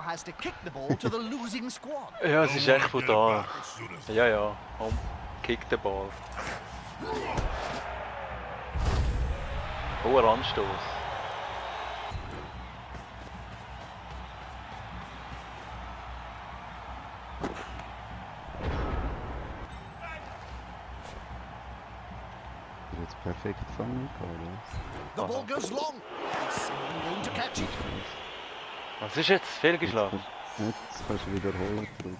has to kick the ball to the losing squad. Ja, es ist echt brutal. Ja, ja, komm, kick den Ball. Hoher Anstoß. Jetzt perfekt fangen können. The ball goes long. Is someone going to catch it? Was ist jetzt? Fehlgeschlagen? Jetzt kannst du wiederholen drücken.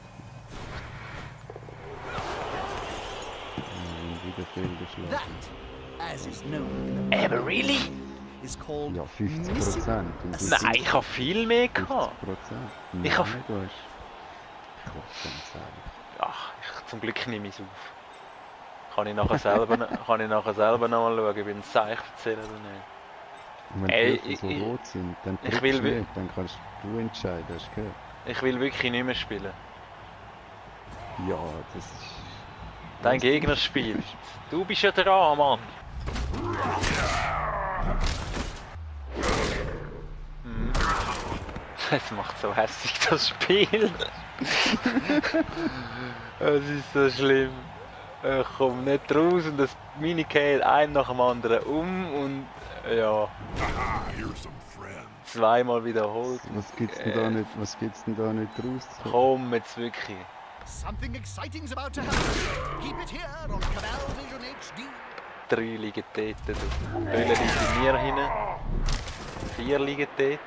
Wieder fehlgeschlagen. That, as is known in the Aber really? is called Ja, 50%. missing. Nein, ich habe viel mehr gehabt. 50%. Ich hab- Nein, du hast... Ich will ganz sagen. Ach, zum Glück nehme ich es auf. Kann ich nachher selber, noch mal schauen, wenn es Seich erzählen oder nicht. Und wenn Ey, die Würfel so rot sind, dann ich drückst will du nicht, dann kannst du entscheiden, hast du gehört? Ich will wirklich nicht mehr spielen. Ja, das ist... Dein Gegner spielt. Du bist ja dran, Mann. Hm. Es macht so hässlich das Spiel. Es ist so schlimm. Ich komme nicht raus und das Mini geht ein nach dem anderen und ja, zweimal wiederholt. Was gibt's denn da nicht, was gibt's denn da nicht rauszuholen? Komm jetzt wirklich. Something exciting's about to happen. Keep it here on Canal Vision HD. 3 liegen dort. Höhle liegt bei mir hinten. 4 liegen dort.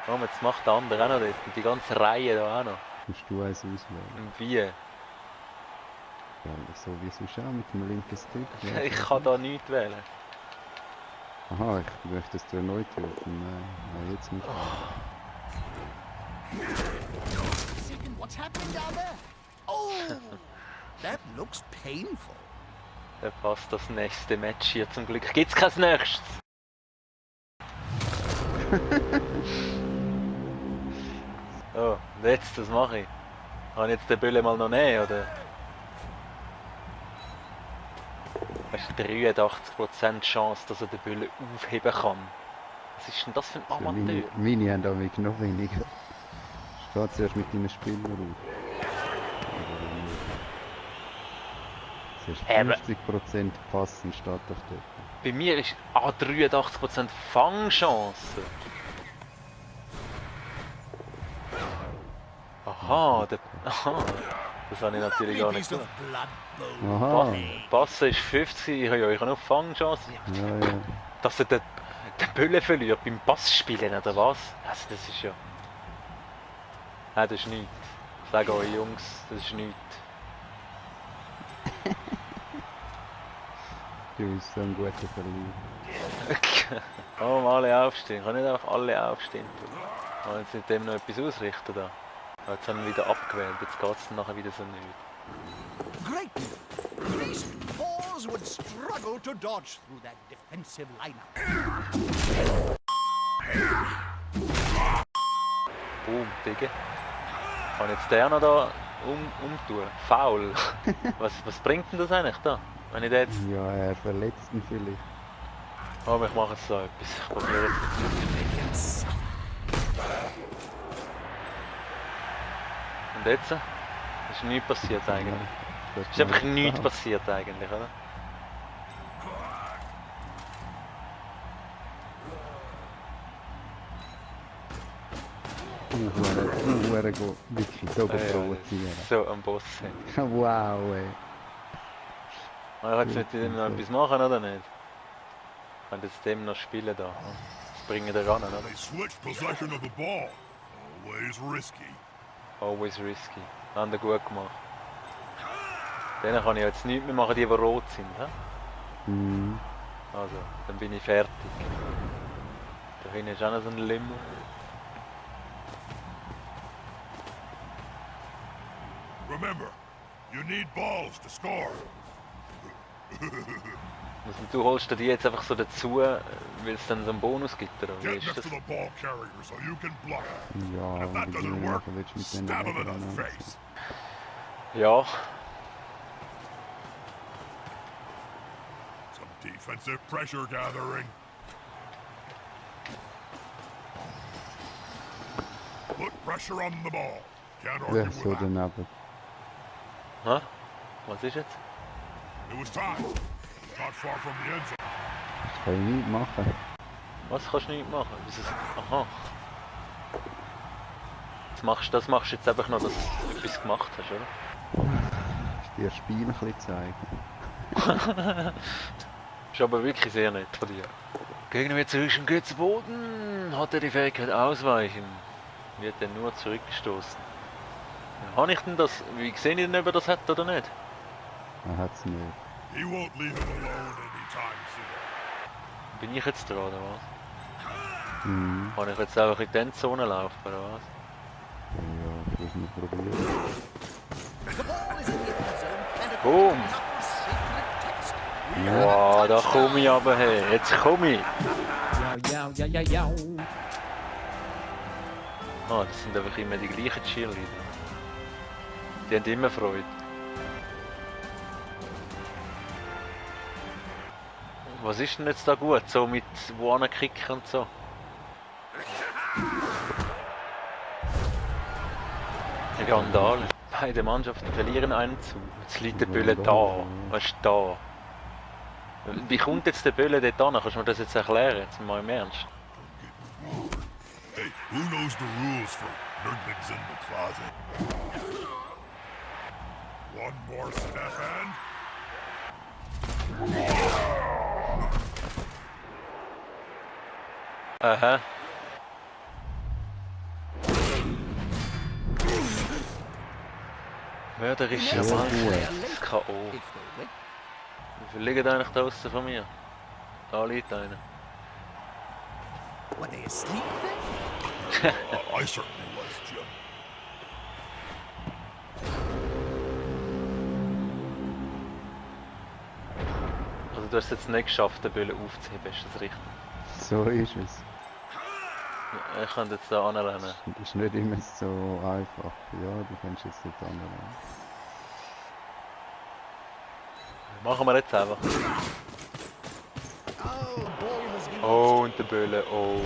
Komm, jetzt macht der andere auch noch dort. Und die ganze Reihe da auch noch. Musst du eins auswählen? Und wie? Ja, so wie sonst auch, mit dem linken Stick. Ja. Ich kann da nichts wählen. Aha, ich möchte es erneut würfeln. Nein, jetzt nicht. Second, what's happening down there? Oh, that looks painful. Dann passt das nächste Match hier zum Glück. Gibt's kein nächstes? Oh, und jetzt, was mache ich? Kann ich jetzt den Bölle mal noch nehmen, oder? Hast du 83% Chance, dass er den Bölle aufheben kann. Was ist denn das für ein Amateur? Meine haben damit noch weniger. Steht zuerst mit deinen Spielern auf. Zuerst 50% passen steht doch dort. Bei mir ist 83% Fangchance. Aha, das habe ich natürlich gar nicht Piece of gesehen. blood bowl. Aha, Passen ist 50, ich habe noch Fangchance. ja, ja. Dass er den Bölle verliert beim Passspielen, oder was? Also das ist ja... Nein, das ist nichts. Ich sage euch Jungs, das ist nichts. Du bist so ein guter Verlierer. Kann man alle aufstehen? Kann nicht einfach alle aufstehen? Kann man jetzt mit dem noch etwas ausrichten da? Aber jetzt haben wir wieder abgewählt, jetzt geht es nachher wieder so nicht. Great. These fours would struggle to dodge through that defensive lineup. Boom, Digga. Kann jetzt der noch da umtun? Foul. was bringt denn das eigentlich da? Wenn ich da jetzt... Ja, er verletzt ihn vielleicht. Oh, ich mache jetzt so etwas. Ich probiere jetzt. Und jetzt? Ist nichts passiert eigentlich. Ist einfach nichts passiert eigentlich, oder? Wirklich so provozieren. So am Boss sein. Wow, ey. Ich kann jetzt mit dem noch etwas machen, oder nicht? Ich kann jetzt dem noch spielen da. Das bringen wir ran, oder? They switched possession of the ball. Always risky. Always risky. Das haben wir gut gemacht. Denen kann ich jetzt nichts mehr machen, die rot sind. He? Mhm. Also, dann bin ich fertig. Da hinten ist auch noch so ein Limo. Remember, you need balls to score. Also, du holst dir die jetzt einfach so dazu, weil es dann so einen Bonus gibt, oder wie Get ist next das? to the ball carrier so you can block. Ja, If that wie doesn't du work, machen willst mit den stab him in the Augen. face. Ja, Some defensive pressure gathering. Put pressure on the ball. Can't argue Ja, with so that. daneben. Hä? Was ist jetzt? It was time. Not far from the end zone. Das kann ich nicht machen. Was kannst du nicht machen? Aha. Das machst du jetzt einfach noch, dass du etwas gemacht hast, oder? Ich dir Spiel ein bisschen zeigen. Ist aber wirklich sehr nett von dir. Gegner wird zurück und geht zu Boden. Hat er die Fähigkeit ausweichen? Wird er nur zurückgestoßen. Habe ich denn das? Wie sehe ich denn, ob er das hat oder nicht? Er hat es nicht. He won't leave him alone anytime soon. Bin ich jetzt dran, oder was? Mhm. Kann ich jetzt einfach in die Endzone laufen, oder was? Ja, das müssen wir probieren. The ball is in the end zone and a Boom! secret text. Wow, da komme ich aber her. Jetzt komme ich! Yow. Ah, das sind einfach immer die gleichen Cheerleader. Die haben immer Freude. Was ist denn jetzt da gut, so mit wo kicken und so? Eine Randale. Beide Mannschaften verlieren einen zu. Jetzt liegt der Bölle da. Was ist da? Wie kommt jetzt der Bölle dort an? Kannst du mir das jetzt erklären? Jetzt mal im Ernst. Hey, who knows the rules for Nerdlings in the closet? One more step and... Aha. Mörderischer Yes, Mann. they are Das late K.O. if they win. Wie viel liegt eigentlich da draussen von mir? Da liegt einer. Were they asleep then? I certainly was, Jim. Also du hast es jetzt nicht geschafft, den Böllen aufzuheben, ist das richtig? So ist es. Ich könnte jetzt da anrennen. Das ist nicht immer so einfach. Ja, du kannst jetzt nicht anrennen. Machen wir jetzt einfach. Oh, the ball has been Oh, und der Bölle, oh.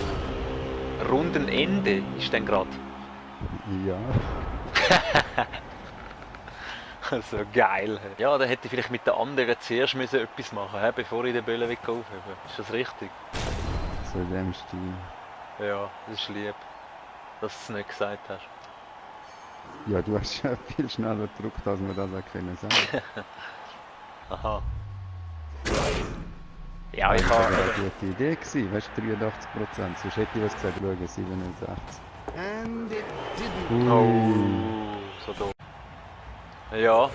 Rundenende ist dann gerade. Ja, So geil. Hey. Ja, dann hätte ich vielleicht mit den anderen zuerst müssen etwas machen müssen, bevor ich den Böllen aufhebe. Ist das richtig? so in dem Stil. Ja, das ist lieb, dass du es nicht gesagt hast. Ja, du hast ja viel schneller gedrückt, als wir das auch können sagen. Aha. Ja, ich Das war habe... eine gute Idee gewesen, weißt du, 83%. Sonst hätte ich was gesagt, schauen, 67. and it didn't. Oh, so doof. Ja,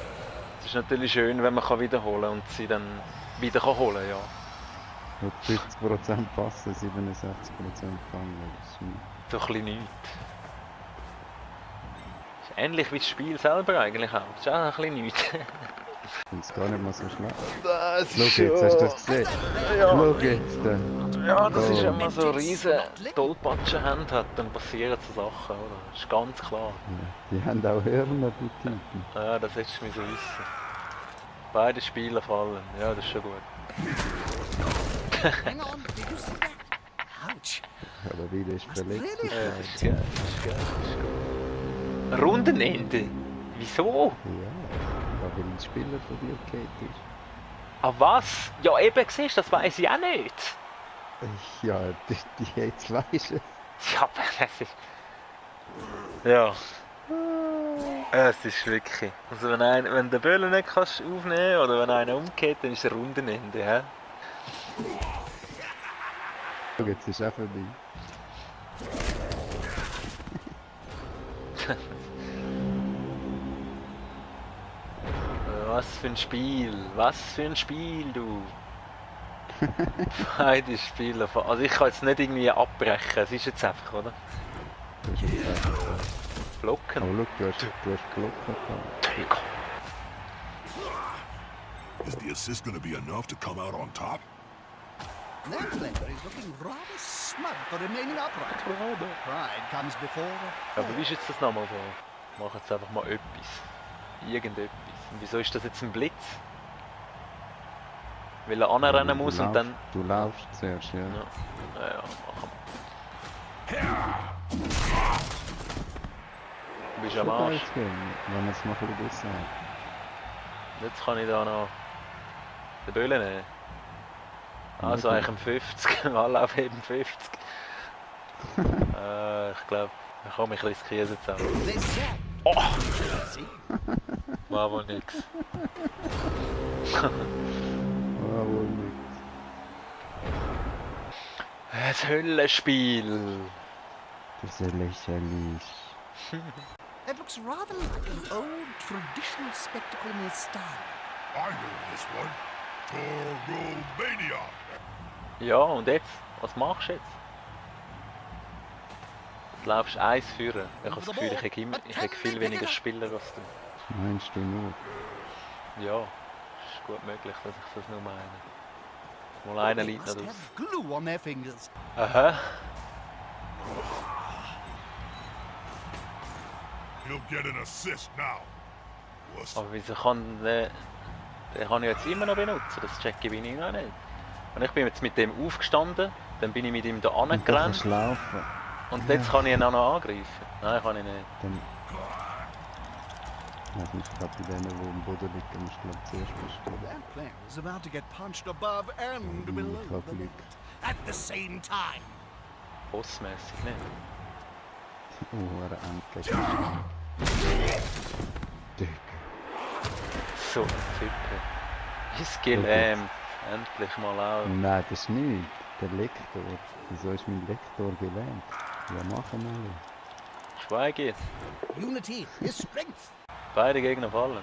es ist natürlich schön, wenn man wiederholen kann und sie dann wieder holen kann, ja. Nur 50% passen, 67% fangen. Das ist nicht. So ein bisschen nichts. Ist ähnlich wie das Spiel selber eigentlich auch. Das ist auch ein bisschen nichts. Ich finde es gar nicht mal so schlecht. Das Schau jetzt, hast du das gesehen? Ja, Schau jetzt. ja, das ist, Oh. wenn man so riesen Tollpatschen hat, dann passieren so Sachen, oder? Das ist ganz klar. Ja, die haben auch Hörner, die Typen. Ja, das hättest du mir so wissen. Beide Spieler fallen, ja, das ist schon gut. Hang on, did you see that? Ouch. Aber wieder ist verletzt. really Ja, das ist geil, das ist geil, das ist gut. Rundenende? Wieso? Ja, weil ein Spieler von dir geht ist. Ah was? Ja eben, siehst du, das weiss ich auch nicht. Ja, die jetzt weisst du. Ja, aber das ist... Ja. Es ist wirklich... Also wenn der Böller nicht kannst aufnehmen oder wenn einer umgeht, dann ist es Rundenende, hä? Schau, jetzt ist er vorbei. Was für ein Spiel, was für ein Spiel, du. Beide Spieler, also ich kann jetzt nicht irgendwie abbrechen, es ist jetzt einfach, oder? Du hast jetzt einfach- Blocken. Aber schau, du hast Glocken gehabt. Tycho. Is the assist going to be enough to come out on top? Nerdlander is looking rather smug for remaining upright. Pride comes before a Aber wie ist jetzt das nochmal so? Mach jetzt einfach mal etwas. Irgendetwas. Und wieso ist das jetzt ein Blitz? Weil er anrennen muss und dann... Du laufst zuerst, ja. Ja, ja, machen bist am Schon Arsch. geiles Game, wenn man es noch ein bisschen besser hat. Jetzt kann ich da noch den Böllen nehmen. Also Okay. eigentlich um 50, alle auf eben 50. Ich glaube, da komme ich ein bisschen Käse zusammen. They said. Oh! See? War wohl nix. Ah, wohl nicht. Das Höllenspiel. Das ist ja lächerlich. It looks rather like an old traditional spectacle in its style. I know this one. Toromania. Ja, und jetzt? Was machst du jetzt? Du läufst eins führen. Ich habe das Gefühl, ich habe viel weniger Spieler als du. Das meinst du nur? Ja, ist gut möglich, dass ich das nur meine. Mal einer They liegt must nicht aus. have glue on their fingers. Aha. He'll get an assist now. Wuss. Aber wieso kann der... Den kann ich jetzt immer noch benutzen, das checke ich noch nicht. Und ich bin jetzt mit dem aufgestanden, dann bin ich mit ihm da Und dann angerannt kannst du laufen. und jetzt kann ich ihn auch noch angreifen. Nein, kann ich nicht. Dann... Ich glaube, bei denen, die am Boden liegen, musst du glaub, zuerst bestimmen. That player is about to get punched above and below ich hab the Glück. net at the same time. Bossmässig nicht. Oh, er endlich. Dick. So ein Typ. Ist gelähmt. Endlich mal auch. Nein, das ist nicht. Der Lektor. Wieso ist mein Lektor gelähmt? Ja, machen wir. Schweige. Unity is strength. Beide Gegner fallen.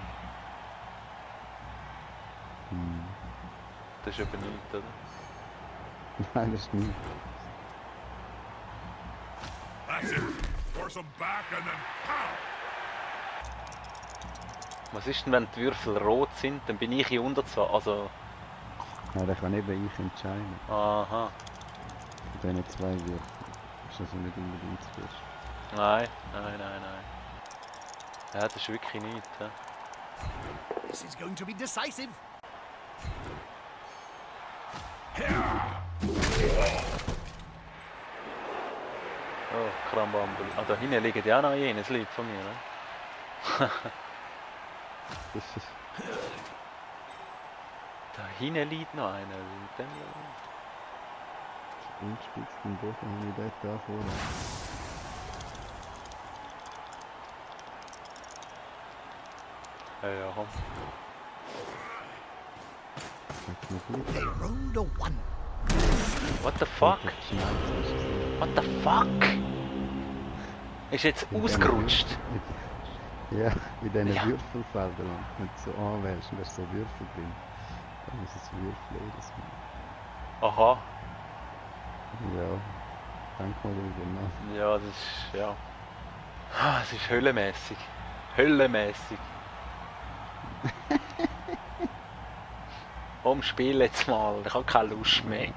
Hm. Das ist aber nichts, oder? Nein, das ist nicht. That's it. Force him back and then pow. Was ist denn, wenn die Würfel rot sind? Dann bin ich in Unterzahl. Also... Nein, da kann eben ich entscheiden. Aha. Von diesen zwei Würfeln. Ist also nicht unbedingt das Beste. Nein, nein, nein, nein. Ja, das ist wirklich nichts. Ja. This is going to be decisive. Oh, Krambambuli. Ah, da hinten liegt ja auch noch jenes Lied von mir, ne? Das ist... Da hinten liegt noch einer. Dann... Unspitzt im Boden habe ich dort da vorne. Ja, ja, komm. Jetzt noch gut. They rolled a one. What the fuck? What the fuck? Ist jetzt ausgerutscht? Ja, in diesen Ja. Würfelfeldern. Wenn du so anwählst und da ist so Würfel drin. Dann muss es Würfel jedes Mal. Aha. Ja. Denk mal drüber nach. Ja, das ist... ja. Ah, es ist höllenmäßig. Höllenmäßig. Komm, spiel jetzt mal. Ich habe keine Lust mehr.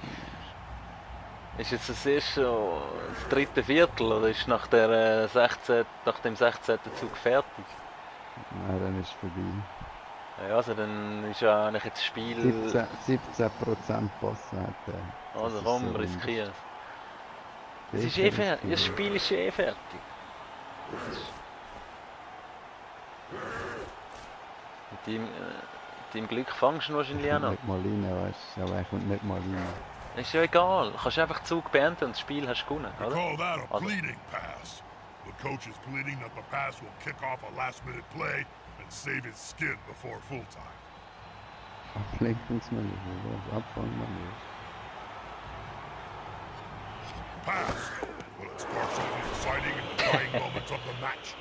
Ist jetzt das erste, das dritte Viertel oder ist nach dem 16. Zug fertig? Nein, dann ist es vorbei. Ja, also dann ist ja eigentlich jetzt das Spiel... 17% Passen hat er. Das Also ist komm, so riskieren. Das Es ist eh fertig. Das Spiel ist eh fertig. Mit deinem Glück fangst du wahrscheinlich auch noch. Nicht mal rein, weißt du. Aber er kommt nicht mal rein. Ist ja egal. Du kannst einfach den Zug beenden und das Spiel hast du gewonnen, We oder? call that a Also- pleading pass. The coach is pleading that the pass will kick off a last-minute play and save his skin before full-time. Ablenkungsmanöver, Abfangmanöver. Pass. Will it start something exciting in the dying moments of the match?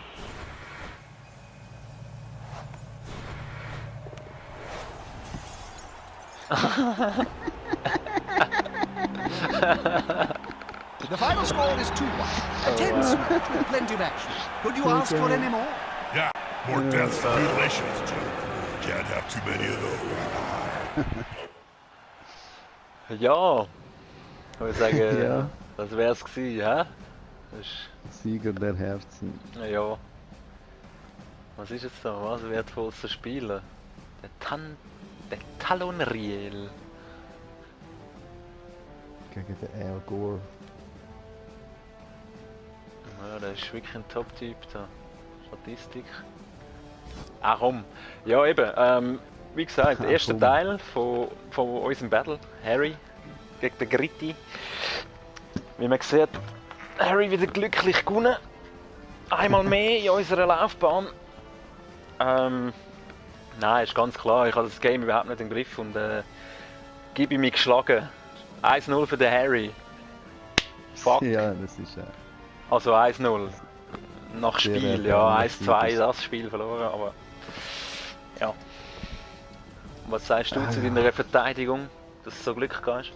The final score is 2-1. A tense match with plenty of action. Could you ask for any more? Yeah, more deaths and mutilations, Jim. Can't have too many of those. Ja. Ich würde sagen, Ja. das wär's gewesen, hä? Das ist, Sieger der Herzen. ja. Was ist jetzt da? Was wertvollster Spieler? Der Talonriel. Gegen den Al Gore. Ja, der ist wirklich ein Top-Typ da. Statistik. Ah komm. Ja eben, wie gesagt, Ah, erster komm. Teil von unserem Battle. Harry gegen den Gritty. Wie man sieht, Harry wieder glücklich gewonnen. Einmal mehr in unserer Laufbahn. Nein, ist ganz klar, ich habe das Game überhaupt nicht im Griff und gebe mich geschlagen. 1-0 für den Harry. Fuck. Ja, das ist Also 1-0. Nach Sehr Spiel, ja, erbärmlich 1-2 ist. das Spiel verloren, aber ja. Was sagst du zu deiner Verteidigung, dass du so Glück hast?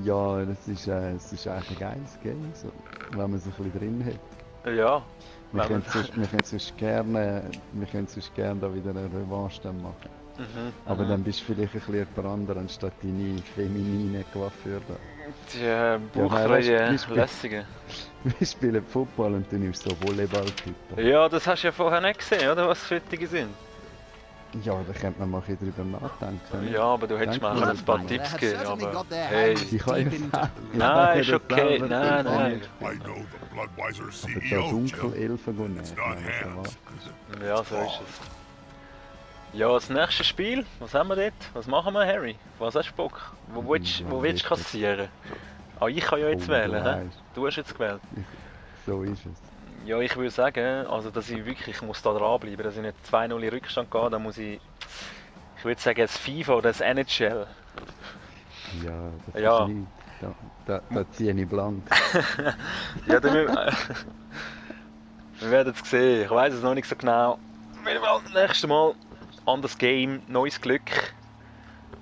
ja, es ist eigentlich ein geiles Game, so, wenn man sich ein bisschen drin hat. Ja. Wir wenn können sonst gerne da wieder eine Revanche dann machen. Aber dann bist du vielleicht ein bisschen jemand anderer, anstatt deine feminine Coiffeur da. Die Ja, bauchfreie weißt du, Lässige. Wir spielen Football und du nimmst so Volleyball-Typen. Ja, das hast du ja vorher nicht gesehen, oder? Was Fettige sind. Ja, da könnte man mal ein bisschen drüber nachdenken. Ja, aber du hättest mir Danke, auch ein paar Mann. They Tipps have geben, certainly aber got their hey. hands Ich kann deep ja into sagen. Nein, ist das okay, selber nein, nein. I know the Bloodweiser Aber CEO, da Jill. Dunkelelfen gehen It's nicht. not Also, hands. was? Ja, so ist es. Ja, das nächste Spiel, was haben wir dort? Was machen wir, Harry? Was hast du Bock? Wo willst Ja, du richtig. kassieren? Ah, ich kann ja jetzt Oh, wählen, du hä? weißt. Du hast jetzt gewählt. So ist es. Ja, ich würde sagen, also dass ich wirklich ich muss da dranbleiben, dass ich nicht 2-0 in Rückstand gehe, dann muss ich würde sagen, das FIFA oder das NHL. Ja, das Ja. ist nichts. Da ziehe ich blank. Ja, dann wir werden es sehen, ich weiß es noch nicht so genau. Auf jeden Fall, nächstes Mal, anderes Game, neues Glück.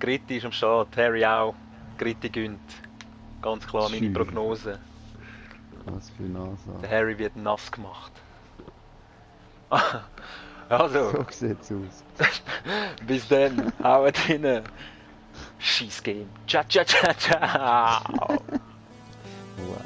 Gritti ist am Start, Harry auch. Gritti gönnt. Ganz klar meine Schön. Prognose. Was für Nase. Der Harry wird nass gemacht. Also, So sieht's aus. bis dann, haut rein. Scheiß Game. Ciao, ciao, ciao, ciao. Wow.